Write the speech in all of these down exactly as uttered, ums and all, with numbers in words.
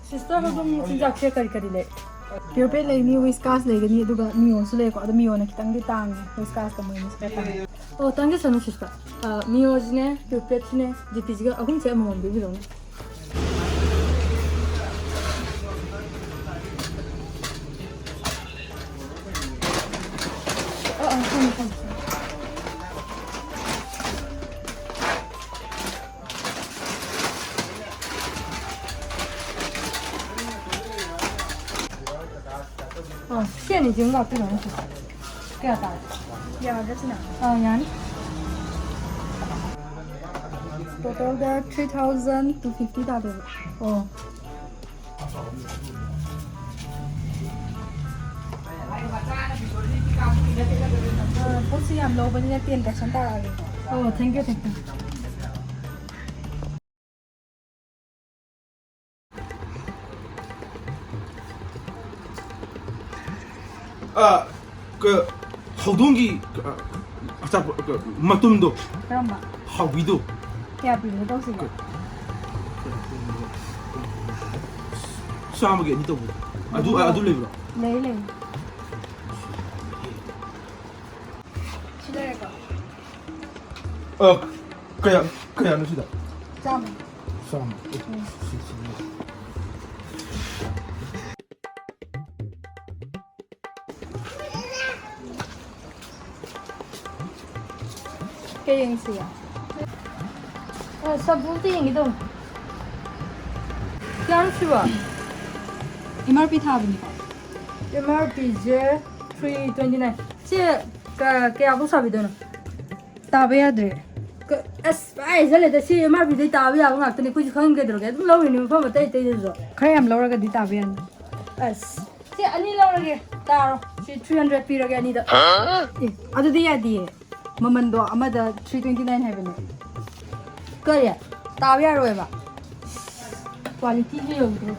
Sister, ꯍꯧꯗꯣꯡ ꯃꯆꯤꯟꯖꯥꯛꯁꯦ ꯀꯔꯤ ꯀꯔꯤ ꯂꯩ? Pure Pet ꯂꯩꯅꯤ, Whiskas ꯂꯩꯒꯅꯤ, ꯑꯗꯨꯒ Mio ꯁꯨ ꯂꯩꯀꯣ꯫ ꯑꯗꯣ Mio ꯅ ꯈꯤꯇꯪꯗꯤ ꯇꯥꯡꯉꯦ, Whiskas ꯀ ꯃꯣꯏꯅꯤ ꯈꯔ ꯇꯥꯡꯉꯦ꯫ ꯑꯣ, ꯇꯥꯡꯖꯁꯅꯨ sister꯫ ꯑ, Mio ꯁꯤꯅꯦ, Pure Pet ꯁꯤꯅꯦ, G P ꯁꯤꯒ ꯑꯍꯨꯝꯁꯦ ꯑꯃꯃꯝ ꯄꯤꯕꯤꯔꯣꯅꯦ꯫ ꯑ, ꯑ, ꯊꯝꯃꯦ, ꯊꯝꯃꯦ꯫ ꯑ, ꯁꯤ ꯑꯅꯤꯁꯤ ꯑꯃ ꯂꯥꯛꯄꯤꯔꯣꯅꯦ sister꯫ ꯀꯌꯥ ꯇꯥꯔꯦ? ꯌꯥꯒꯗ꯭ꯔꯥ ꯁꯤꯅ? ꯑ, ꯌꯥꯅꯤ꯫ Total ꯗ three thousand two fifty ꯇꯥꯗꯣꯏꯕ꯫ ꯑꯣ꯫ ꯑ, ꯄꯣꯠꯁꯤ ꯌꯥꯝ ꯂꯧꯕꯅꯤꯅ ten percent ꯇꯥꯔꯛꯑꯒꯦꯀꯣ꯫ ꯑꯣ, thank you, thank you꯫ ꯑ, ꯀ-, ꯍꯧꯗꯣꯡꯒꯤ, ꯑ, ꯑꯆꯥꯄꯣꯠ, ꯀ-, ꯃꯇꯨꯝꯗꯣ꯫ ꯀꯔꯝꯕ? ꯍꯥꯎꯕꯤꯗꯣ꯫ ꯀꯌꯥ ꯄꯤꯕꯅꯣ ꯇꯧꯁꯤꯒꯦ? ꯆꯥꯝꯃꯒꯤ ꯑꯅꯤ ꯇꯧꯕꯗꯣ꯫ ꯑꯗꯨ, ꯑꯗꯨ ꯂꯩꯕ꯭ꯔꯣ? ꯂꯩ, ꯂꯩ꯫ ꯁꯤ ꯂꯩꯔꯦꯀꯣ? ꯑ, ꯀꯌꯥ, ꯀꯌꯥꯅꯣ ꯁꯤꯗ? ꯆꯥꯝꯃ꯫ ꯆꯥꯝꯃ꯫ ꯎꯝ꯫ ꯁꯤ, ꯁꯤ, ꯁꯤ꯫ ꯀꯩ ꯌꯦꯡꯁꯤꯒꯦ? ꯑ, ꯁꯕꯨꯗꯤ ꯌꯦꯡꯒꯦ ꯇꯧꯅꯤ꯫ ꯀꯌꯥꯅꯣ ꯁꯤꯕꯣ? M R P ꯊꯥꯕꯅꯤꯀꯣ? M R P ꯁꯦ three twenty nine꯫ ꯁꯤ ꯀ-, ꯀꯌꯥꯐꯧ ꯁꯥꯕꯤꯗꯣꯏꯅꯣ? ꯇꯥꯕ ꯌꯥꯗ꯭ꯔꯦ꯫ ꯀ-, ꯑꯁ, ꯄꯥꯏ ꯍꯥꯏꯖꯜꯂꯦꯗ꯫ ꯁꯤ M R P ꯗꯩ ꯇꯥꯕ ꯌꯥꯕ ꯉꯥꯛꯇꯅꯤ꯫ ꯑꯩꯈꯣꯏꯁꯨ ꯈꯪ ꯀꯩꯗꯧꯔꯒꯦ? ꯑꯗꯨꯝ ꯂꯧꯔꯤꯅꯤ ꯃꯐꯝ ꯑꯇꯩ ꯑꯇꯩꯗꯁꯨ꯫ ꯈꯔ ꯌꯥꯝ ꯂꯧꯔꯒꯗꯤ ꯇꯥꯕ ꯌꯥꯅꯤ꯫ ꯑꯁ, ꯁꯤ ꯑꯅꯤ ꯂꯧꯔꯒꯦ꯫ ꯇꯥꯔꯣ꯫ ꯁꯤ three hundred ꯄꯤꯔꯒꯦ ꯑꯅꯤꯗ꯫ ꯍꯥ? ꯑꯦ, ꯑꯗꯨꯗꯤ ꯌꯥꯗꯤꯌꯦ꯫ ꯃꯃꯟꯗꯣ ꯑꯃꯗ three twenty nine ꯍꯥꯏꯕꯅꯦ꯫ ꯀꯔꯤ? ꯇꯥꯕ ꯌꯥꯔꯣꯏꯕ? Quality ꯁꯦ ꯌꯧꯗ꯭ꯔꯦ꯫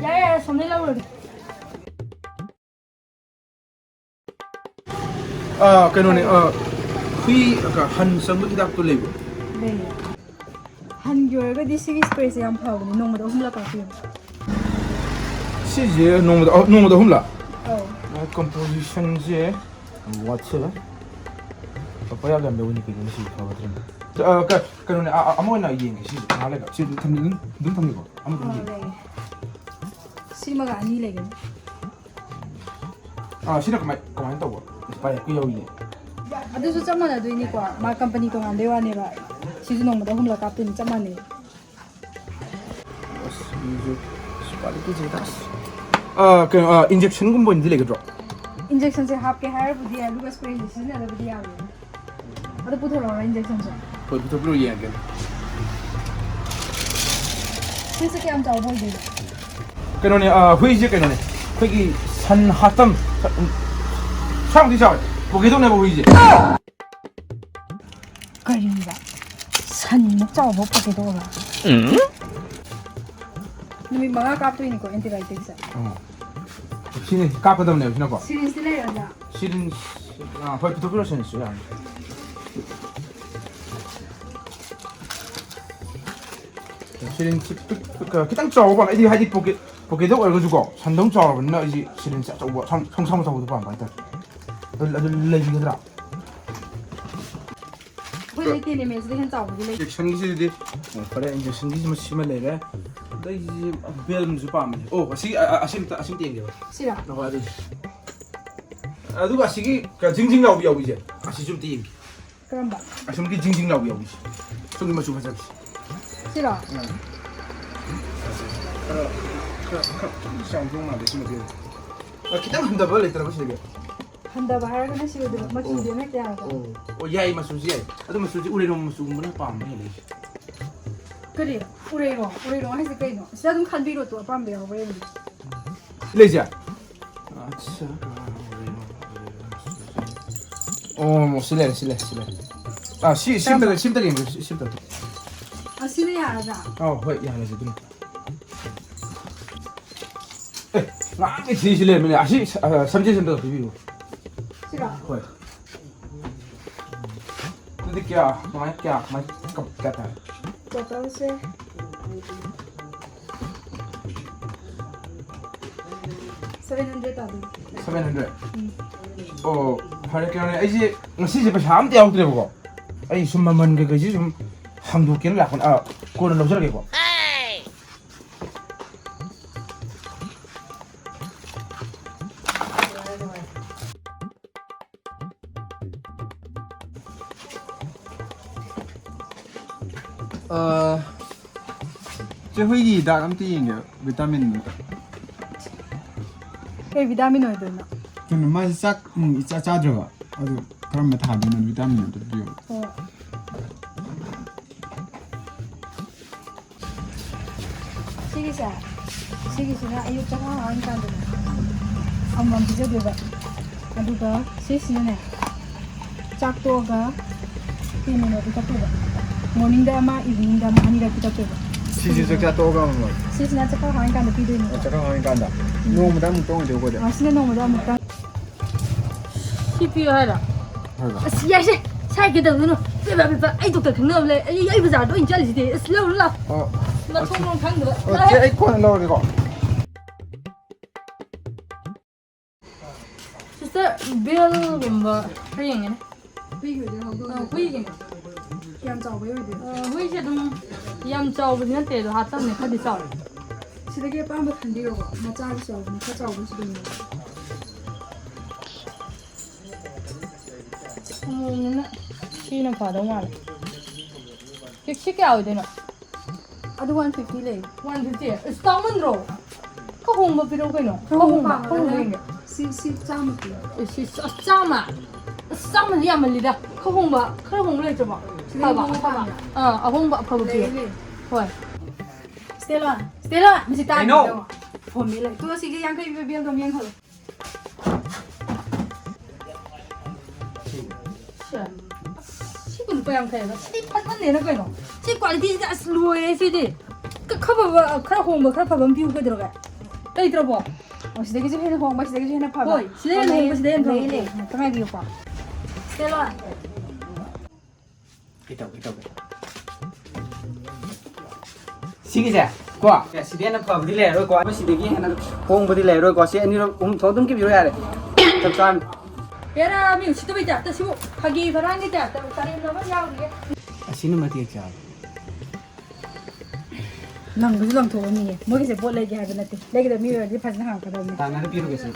ꯌꯥꯔꯦ, ꯌꯥꯔꯦ, ꯁꯣꯝꯗꯩ ꯂꯧꯔꯒꯦ꯫ ꯑꯥ, ꯀꯩꯅꯣꯅꯦ, ꯑꯥ, ꯍꯨꯏ, ꯀ-, ꯍꯟ ꯆꯪꯕ ꯍꯤꯗꯥꯛꯇꯣ ꯂꯩꯕ꯭ꯔꯣ? ꯂꯩꯌꯦ꯫ ꯍꯟꯒꯤ ꯑꯣꯏꯔꯒꯗꯤ ꯁꯤꯒꯤ spray ꯁꯦ ꯌꯥꯝ ꯐꯕꯅꯦ, ꯅꯣꯡꯃꯗ ꯑꯍꯨꯝꯂꯛ ꯀꯥꯞꯄꯤꯌꯨ꯫ ꯁꯤꯁꯦ ꯅꯣꯡꯃꯗ ꯑꯍꯨꯝ, ꯅꯣꯡꯃꯗ ꯑꯍꯨꯝꯂꯥ? ꯑꯧ꯫ ꯑ, composition ꯁꯦ ꯋꯥꯠꯁꯦ꯫ ꯄꯄꯌꯥꯒ ꯌꯥꯝ ꯌꯥꯎꯋꯤꯅꯦ ꯀꯩꯅꯣ ꯁꯤ ꯐꯒꯗ꯭ꯔꯅꯦ꯫ ꯑ, ꯀ-, ꯀꯩꯅꯣꯅꯦ, ꯑ, ꯑ, ꯑꯃ ꯑꯣꯏꯅ ꯌꯦꯡꯒꯦ ꯁꯤꯁꯦ ꯉꯥꯏꯍꯥꯛ ꯂꯩꯒ꯫ ꯁꯤ ꯑꯗꯨꯝ ꯊꯝ-, ꯑꯗꯨꯝ, ꯑꯗꯨꯝ ꯊꯝꯒꯦꯀꯣ꯫ ꯑꯃ ꯑꯗꯨꯝ ꯑꯥ, ꯌꯦꯡꯒꯦ꯫ ꯂꯩꯌꯦ꯫ ꯁꯤꯃꯒ ꯑꯅꯤ ꯂꯩꯒꯅꯤ꯫ ꯑꯥ, ꯁꯤꯅ ꯀꯃꯥꯏ-, ꯀꯃꯥꯏꯅ ꯇꯧꯕ? Expire ꯍꯦꯛꯇ ꯌꯧꯋꯤꯅꯦ꯫ ꯑꯗꯨꯁꯨ ꯆꯞ ꯃꯥꯟꯅꯗꯣꯏꯅꯤꯀꯣ, ꯃꯥ company ꯇꯣꯉꯥꯟꯕꯩ ꯋꯥꯅꯦꯕ꯫ ꯁꯤꯁꯨ ꯅꯣꯡꯃꯗ ꯑꯍꯨꯝꯂꯛ ꯀꯥꯞꯇꯣꯏꯅꯤ, ꯆꯞ ꯃꯥꯟꯅꯩ꯫ ꯑꯁ, ꯃꯤꯁꯨ ꯑꯁ, ꯎꯄꯥꯏ ꯂꯩꯇꯦ ꯆꯦꯗ, ꯑꯁ꯫ ꯑꯥ, ꯀꯩꯅꯣ, ꯑꯥ, injection ꯒꯨꯝꯕ ꯑꯣꯏꯅꯗꯤ ꯂꯩꯒꯗ꯭ꯔꯣ? Injection ꯁꯦ ꯍꯥꯞꯀꯦ ꯍꯥꯏꯔꯕꯨꯗꯤ ꯌꯥꯏ, ꯑꯗꯨꯒ spray ꯁꯦ ꯁꯤꯖꯤꯟꯅꯗꯕꯗꯤ ꯌꯥꯔꯣꯏ꯫ ꯑꯗꯨ ꯄꯨꯊꯣꯔꯛꯑꯣꯔꯥ injection ꯁꯦ? ꯍꯣꯏ, ꯄꯨꯊꯣꯛꯄꯤꯔꯣ, ꯌꯦꯡꯉꯒꯦ꯫ ꯁꯤꯁꯦ ꯀꯌꯥꯝ ꯆꯥꯎꯕ ꯑꯣꯏꯗꯣꯏꯅꯣ? ꯀꯩꯅꯣꯅꯦ, ꯑꯥ, ꯍꯨꯏꯁꯦ ꯀꯩꯅꯣꯅꯦ, ꯑꯩꯈꯣꯏꯒꯤ ꯁꯟ ꯍꯥꯠꯇꯝ, ꯁꯟ, ꯁ꯭ꯋꯥꯏꯃꯨꯛꯇꯤ ꯆꯥꯎꯋꯦ, pocket dog ꯅꯦꯕ ꯍꯨꯏꯁꯦ꯫ ꯀꯔꯤꯕ? ꯁꯟꯃꯨꯛ ꯆꯥꯎꯕ pocket dog ꯂꯣ? ꯎꯝ? ꯅꯨꯃꯤꯠ ꯃꯉꯥ ꯀꯥꯞꯇꯣꯏꯅꯤꯀꯣ antibiotic ꯁꯦ꯫ ꯑꯣ꯫ ꯁꯤꯅꯤ, ꯀꯥꯞꯀꯗꯕꯅꯦꯕ ꯁꯤꯅꯀꯣ꯫ Syringe ꯇꯤ ꯂꯩꯔꯗ꯭ꯔꯥ? Syringe, ꯑꯥ, ꯍꯣꯏ, ꯄꯨꯊꯣꯛꯄꯤꯔꯣ, syringe ꯁꯨ ꯌꯥꯔꯅꯤ꯫ Syringe ꯁꯤ ꯄꯤꯛ-, ꯄꯤꯛ-, ꯈꯤꯇꯪ ꯆꯥꯎꯕ ꯄꯥꯝꯃꯦ꯫ ꯑꯩꯗꯤ ꯍꯥꯏꯗꯤ pocket, pocket dog ꯑꯣꯏꯔꯒꯁꯨꯀꯣ, ꯁꯟꯗꯧ ꯆꯥꯎꯔꯕꯅꯤꯅ ꯑꯩꯁꯦ syringe ꯑꯆꯧꯕ, ꯁꯪ-, ꯁꯪꯁꯥꯡ ꯑꯆꯧꯕꯗꯣ ꯄꯥꯝꯕ ꯍꯥꯏꯇꯥꯔꯦ꯫ ꯑꯗꯨ, ꯑꯗꯨ ꯂꯩꯕꯤꯒꯗ꯭ꯔꯥ? ꯑꯩꯈꯣꯏ ꯂꯩꯇꯦꯅꯦ, ꯃꯦꯝꯁꯤꯗ ꯍꯦꯟꯅ ꯆꯥꯎꯕꯗꯤ ꯂꯩꯇꯦ꯫ Injection ꯒꯤꯁꯤꯗꯤ, ꯑꯣ, ꯐꯔꯦ, injection ꯒꯤꯁꯤꯃ ꯁꯤꯃ ꯂꯩꯔꯦ꯫ ꯑꯗꯩ ꯁꯤ bell ꯑꯃꯁꯨ ꯄꯥꯝꯕꯅꯦ꯫ ꯑꯣ, ꯑꯁꯤ, ꯑ, ꯑ, ꯑꯁꯤ ꯑꯝꯇ, ꯑꯁꯤ ꯑꯝꯇ ꯌꯦꯡꯒꯦꯕ꯫ ꯁꯤꯔꯥ? ꯍꯣꯏ, ꯑꯗꯨꯗꯤ꯫ ꯑꯗꯨꯒ ꯑꯁꯤꯒꯤ ꯖꯤꯡ ꯖꯤꯡ ꯂꯥꯎꯕꯤ ꯌꯥꯎꯕꯤꯁꯦ, ꯑꯁꯤꯁꯨ ꯑꯝꯇ ꯌꯦꯡꯒꯦ꯫ ꯀꯔꯝꯕ? ꯑꯁꯣꯝꯒꯤ ꯖꯤꯡ ꯖꯤꯡ ꯂꯥꯎꯕꯤ ꯌꯥꯎꯕꯤꯁꯦ꯫ ꯁꯣꯝꯒꯤ ꯃꯆꯨ ꯐꯖꯕꯁꯦ꯫ ꯁꯤꯔꯣ? ꯎꯝ꯫ ꯈꯔ, ꯈꯔ, ꯈꯔ ꯆꯥꯎꯗꯧ ꯃꯥꯜꯂꯦ ꯁꯤꯃꯗꯤ꯫ ꯑ, ꯈꯤꯇꯪ ꯍꯟꯊꯕ ꯂꯩꯇ꯭ꯔꯕ ꯁꯤꯗꯒꯤ? ꯍꯟꯊꯕ ꯍꯥꯏꯔꯒꯅ ꯁꯤ ꯑꯣꯏꯗꯣꯏꯕ, ꯃꯆꯨꯗꯤ ꯑꯣ꯫ ꯑꯃ ꯍꯦꯛꯇ ꯌꯥꯔꯕ? ꯑꯣ, ꯑꯣ, ꯌꯥꯏ, ꯃꯆꯨꯁꯤ ꯌꯥꯏ꯫ ꯑꯗꯨ ꯃꯆꯨꯁꯤ ꯎꯔꯦꯡ ꯃꯆꯨꯒꯨꯝꯕꯅ ꯄꯥꯝꯕ ꯍꯦꯜꯂꯦ ꯑꯩꯁꯦ꯫ ꯀꯔꯤ? ꯎꯔꯦꯡ? ꯎꯔꯦꯡ ꯍꯥꯏꯁꯦ ꯀꯩꯅꯣ? ꯁꯤꯗ ꯑꯗꯨꯝ ꯈꯟꯕꯤꯔꯣ ꯇꯣ, ꯑꯄꯥꯝꯕ ꯌꯥꯎꯕ꯭ꯔꯥ ꯌꯦꯡꯉꯣ꯫ ꯁꯤ ꯂꯩꯁꯦ? ꯑꯠꯁꯥ꯫ ꯑꯣ, ꯁꯤ ꯂꯩꯔꯦ, ꯁꯤ ꯂꯩꯔꯦ, ꯁꯤ ꯂꯩꯔꯦ꯫ ꯑꯥ, ꯁꯤ, ꯁꯤ ꯑꯝꯇ, ꯀꯔꯝꯕ? ꯁꯤ ꯑꯝꯇ ꯌꯦꯡꯕꯤꯌꯨ, ꯁꯤ, ꯁꯤ ꯑꯝꯇ꯫ ꯑꯁꯤꯅ ꯌꯥꯔꯗ꯭ꯔꯥ? ꯑꯥꯎ, ꯍꯣꯏ, ꯌꯥꯔꯦ, ꯁꯤ ꯑꯗꯨꯝ꯫ ꯑꯦ, ꯉꯥꯏꯍꯥꯛꯀꯤ ꯊꯤꯔꯤꯁꯤ ꯂꯩꯔꯝꯃꯤꯅꯦ꯫ ꯑꯁꯤ, ꯑ, ꯁꯝꯖꯦꯠꯁꯤ ꯑꯝꯇ ꯄꯤꯕꯤꯌꯨ꯫ ꯁꯤꯔꯣ? ꯍꯣꯏ꯫ ꯑꯗꯨꯗꯤ ꯀꯌꯥ, ꯀꯃꯥꯏ, ꯀꯌꯥ, ꯀꯃꯥꯏ, ꯀ-, ꯀꯌꯥ ꯇꯥꯔꯦ? Total ꯁꯦ꯫ Seven hundred ꯇꯥꯗꯣꯏꯅꯦ꯫ Seven hundred? ꯎꯝ꯫ ꯑꯣ, ꯐꯔꯦ, ꯀꯩꯅꯣꯅꯦ, ꯑꯩꯁꯦ ꯉꯁꯤꯁꯦ ꯄꯩꯁꯥ ꯑꯝꯇ ꯌꯥꯎꯗ꯭ꯔꯦꯕꯀꯣ꯫ ꯑꯩ ꯁꯨꯝ ꯃꯃꯜ ꯀꯩꯀꯩꯁꯦ ꯁꯨꯝ ꯍꯪꯗꯣꯛꯀꯦꯅ ꯂꯥꯛꯄꯅꯦ꯫ ꯑꯥ, ꯀꯣꯟꯅ ꯂꯧꯖꯔꯒꯦꯀꯣ꯫ ꯑꯥ, ꯆꯦ, ꯍꯨꯏꯒꯤ ꯍꯤꯗꯥꯛ ꯑꯝꯇ ꯌꯦꯡꯒꯦ, vitamin ꯑꯝꯇ꯫ ꯀꯩ vitamin ꯑꯣꯏꯗꯣꯏꯅꯣ? ꯀꯩꯅꯣ, ꯃꯥꯁꯦ ꯆꯥꯛ ꯅꯨꯡ ꯏꯆꯥ ꯆꯥꯗ꯭ꯔꯕ, ꯑꯗꯨ ꯀꯔꯝꯕ ꯊꯥꯗꯣꯏꯅꯣ? Vitamin ꯑꯝꯇ ꯄꯤꯌꯨ꯫ ꯍꯣꯏ꯫ ꯁꯤꯒꯤꯁꯦ, ꯁꯤꯒꯤꯁꯤꯅ ꯑꯌꯨꯛ ꯆꯔꯥ ꯋꯥꯟ ꯀꯥꯟꯗꯅꯦ ꯑꯃꯃꯝ ꯄꯤꯖꯗꯣꯏꯕ꯫ ꯑꯗꯨꯒ ꯁꯤꯁꯤꯅꯅꯦ, ꯆꯥꯛ ꯇꯣꯛꯑꯒ ꯇꯦꯟ ꯃꯤꯅꯠ ꯄꯤꯊꯛꯇꯣꯏꯕ꯫ Morning ꯗ ꯑꯃ, evening ꯗ ꯑꯃ, ꯑꯅꯤꯔꯛ ꯄꯤꯊꯛꯇꯣꯏꯕ꯫ ꯁꯤꯁꯨ ꯆꯥꯛ ꯆꯥ ꯇꯣꯛꯑꯒ ꯑꯃꯃꯝ? ꯁꯤꯁꯤꯅ ꯆꯈꯥꯎ ꯍꯥꯡꯉꯀꯥꯟꯗ ꯄꯤꯗꯣꯏꯅꯦ꯫ ꯑꯣ, ꯆꯈꯥꯎ ꯍꯥꯡꯉꯀꯥꯟꯗ꯫ ꯎꯝ꯫ ꯅꯣꯡꯃꯗ ꯑꯃꯨꯛꯇꯪ ꯑꯣꯏꯗꯣꯏꯀꯣ, ꯑꯗꯨꯗꯤ? ꯑ, ꯁꯤꯅ ꯅꯣꯡꯃꯗ ꯑꯃꯨꯛꯇꯪ꯫ ꯁꯤ ꯄꯤꯌꯨ ꯍꯥꯏꯔꯣ? ꯍꯣꯏ, ꯕꯥ꯫ ꯑꯁ, ꯌꯥꯏꯁꯦ꯫ ꯁꯥꯏ ꯀꯩꯗꯧꯗꯣꯏꯅꯣ? ꯄꯦꯕ, ꯄꯦꯕ, ꯑꯩ ꯗꯣꯛꯇꯔ ꯈꯪꯅꯕ ꯂꯩ꯫ ꯑꯩ, ꯑꯩ ꯕꯖꯥꯔꯗ ꯑꯣꯏꯅ ꯆꯠꯂꯤꯁꯤꯗꯤ꯫ ꯑꯁ, ꯂꯧꯔꯨ ꯂꯥꯎ꯫ ꯑꯣ, ꯃꯊꯣꯡ ꯑꯣꯀꯦ꯫ ꯃꯔꯝ ꯈꯪꯗꯕ꯫ ꯑꯣ, ꯆꯦ, ꯑꯩ ꯀꯣꯟꯅ ꯂꯧꯔꯒꯦꯀꯣ꯫ ꯁꯤꯁꯇꯔ, ꯕꯦꯜꯒꯨꯝꯕ ꯈꯔ ꯌꯦꯡꯒꯦꯅꯦ꯫ ꯍꯨꯏꯒꯤ ꯑꯣꯏꯗꯣꯏꯔꯣ, ꯍꯧꯗꯣꯡꯒꯤ ꯑ, ꯑꯣꯏꯗꯣꯏꯔꯣ? ꯍꯨꯏꯒꯤꯅꯦ꯫ ꯀꯌꯥꯝ ꯆꯥꯎꯕꯩ ꯑꯣꯏꯗꯣꯏꯅꯣ? ꯑ, ꯍꯨꯏꯁꯦ ꯑꯗꯨꯝ ꯌꯥꯝ ꯆꯥꯎꯕꯗꯤ ꯅꯠꯇꯦ, ꯑꯗꯣ ꯍꯥꯇꯝꯅꯦ, ꯈꯔꯗꯤ ꯆꯥꯎꯔꯦ꯫ ꯁꯤꯗꯒꯤ ꯑꯄꯥꯝꯕ ꯈꯟꯕꯤꯔꯣꯀꯣ, ꯃꯆꯥꯒꯤꯁꯨ ꯌꯥꯎꯕꯅꯦ, ꯈꯔ ꯆꯥꯎꯕꯁꯨ ꯑꯗꯨꯝ ꯌꯥꯎꯋꯦ꯫ ꯑꯃꯣꯝꯅꯤꯅ ꯁꯤꯅ ꯐꯗꯧ ꯃꯥꯜꯂꯦ꯫ ꯁꯤ, ꯁꯤ ꯀꯌꯥ ꯑꯣꯏꯗꯣꯏꯅꯣ? ꯑꯗꯨ one fifty ꯂꯩ꯫ One fifty? ꯑꯁ, ꯇꯥꯡꯃꯟꯗ꯭ꯔꯣ? ꯈꯔ ꯍꯣꯡꯕ ꯄꯤꯔꯛꯎ ꯀꯩꯅꯣ꯫ ꯈꯔ ꯍꯣꯡꯕ, ꯈꯔ ꯍꯣꯡꯕ ꯄꯥꯝꯃꯒꯅ ꯌꯦꯡꯒꯦ꯫ ꯁꯤ, ꯁꯤ ꯆꯥꯝꯃ ꯄꯤꯌꯣ꯫ ꯑꯦ, ꯁꯤ, ꯑꯁ, ꯆꯥꯝꯃ? ꯑꯁ, ꯆꯥꯝꯃꯗꯤ ꯌꯥꯝꯃꯜꯂꯤꯗ꯫ ꯈꯔ ꯍꯣꯡꯕ, ꯈꯔ ꯍꯣꯡꯕ ꯂꯩꯇ꯭ꯔꯕꯣ? ꯁꯤꯗꯩ ꯑꯐꯕ, ꯍꯣꯡꯕ ꯑꯐꯕ꯫ ꯄꯥꯝꯃꯤꯔꯣ? ꯑꯥ, ꯑꯍꯣꯡꯕ ꯑꯐꯕ ꯂꯩ, ꯄꯤꯌꯣ꯫ ꯂꯩ꯫ ꯍꯣꯏ꯫ ꯁ꯭ꯇꯦꯂꯥ, ꯁ꯭ꯇꯦꯂꯥ, ꯃꯁꯤ ꯇꯥꯡꯉꯤ ꯀꯩꯅꯣ? ꯌꯦꯡꯉꯣ꯫ ꯐꯣꯟ ꯃꯦꯠ ꯂꯩ꯫ ꯇꯨ ꯑꯁꯤꯒꯤ ꯌꯥꯡꯈꯩ ꯄꯤꯕ ꯕꯦꯜꯗꯣ ꯑꯃ ꯌꯦꯡꯍꯜꯂꯣ꯫ ꯁꯦ, ꯁꯤꯕꯨ ꯂꯨꯄꯥ ꯌꯥꯡꯈꯩ ꯍꯥꯏꯕ? ꯁꯤꯗꯤ ꯐꯠꯃꯟꯗꯦꯅ ꯀꯩꯅꯣ? ꯁꯤ quality ꯁꯤꯗꯤ ꯑꯁ ꯂꯣꯏꯔꯦ ꯁꯤꯗꯤ꯫ ꯈ-, ꯈꯔ ꯐꯕ, ꯈꯔ ꯍꯣꯡꯕ, ꯈꯔ ꯐꯕ ꯑꯃ ꯄꯤꯌꯨ ꯀꯩꯗꯧꯔꯒꯦ? ꯂꯩꯇ꯭ꯔꯕꯣ? ꯑꯣ, ꯁꯤꯗꯒꯤꯁꯨ ꯍꯦꯟꯅ ꯍꯣꯡꯕ, ꯁꯤꯗꯒꯤꯁꯨ ꯍꯦꯟꯅ ꯐꯕ꯫ ꯍꯣꯏ, ꯁꯤꯗꯩ ꯍꯦꯟꯅ ꯍꯣꯡꯕ, ꯁꯤꯗꯩ ꯍꯦꯟꯅ ꯐꯕ ꯂꯩ, ꯄꯤꯌꯨ꯫ ꯂꯩ꯫ ꯉꯥꯛꯇ ꯉꯥꯏꯕꯤꯌꯨꯀꯣ꯫ ꯁ꯭ꯇꯦꯂꯥ꯫ ꯀꯩ ꯇꯧ, ꯀꯩ ꯇꯧꯒꯦ? ꯁꯤꯒꯤꯁꯦ ꯀꯣ, ꯁꯤꯗꯤ ꯍꯦꯟꯅ ꯐꯕꯗꯤ ꯂꯩꯔꯔꯣꯏꯀꯣ, ꯑꯩꯈꯣꯏ ꯁꯤꯗꯒꯤ ꯍꯦꯟꯅ ꯍꯣꯡꯕꯗꯤ ꯂꯩꯔꯔꯣꯏꯀꯣ꯫ ꯁꯤ ꯑꯅꯤꯔꯛ ꯑꯍꯨꯝ ꯊꯣꯛ ꯑꯗꯨꯝ ꯀꯤꯕꯤꯔꯣ ꯌꯥꯔꯦ꯫ ꯆꯞ ꯆꯥꯔꯅꯤ꯫ ꯄꯦꯔꯥ ꯃꯤ ꯎꯁꯤꯠꯇꯕꯩ ꯇꯥꯏꯞꯇ ꯁꯤꯕꯨ ꯐꯥꯒꯤ ꯐꯔꯥꯡꯒꯤ ꯇꯥꯏꯞꯇ ꯀꯔꯦꯝꯅꯕ ꯌꯥꯎꯔꯤꯌꯦ꯫ ꯑꯁꯤꯅ ꯃꯇꯦꯛ ꯆꯥꯕ꯫ ꯂꯪꯕꯁꯨ ꯂꯪꯊꯣꯛꯑꯅꯤꯌꯦ꯫ ꯃꯣꯏꯒꯤꯁꯦ ꯄꯣꯠ ꯂꯩꯒꯦ ꯍꯥꯏꯕ ꯅꯠꯇꯦ꯫ ꯂꯩꯒꯗꯕ ꯃꯤ ꯑꯣꯏꯔꯗꯤ ꯐꯖꯅ ꯍꯪꯉꯛꯀꯗꯕꯅꯤ꯫ ꯇꯥꯟꯅꯔ ꯄꯤꯔꯨꯒꯦ ꯁꯤ꯫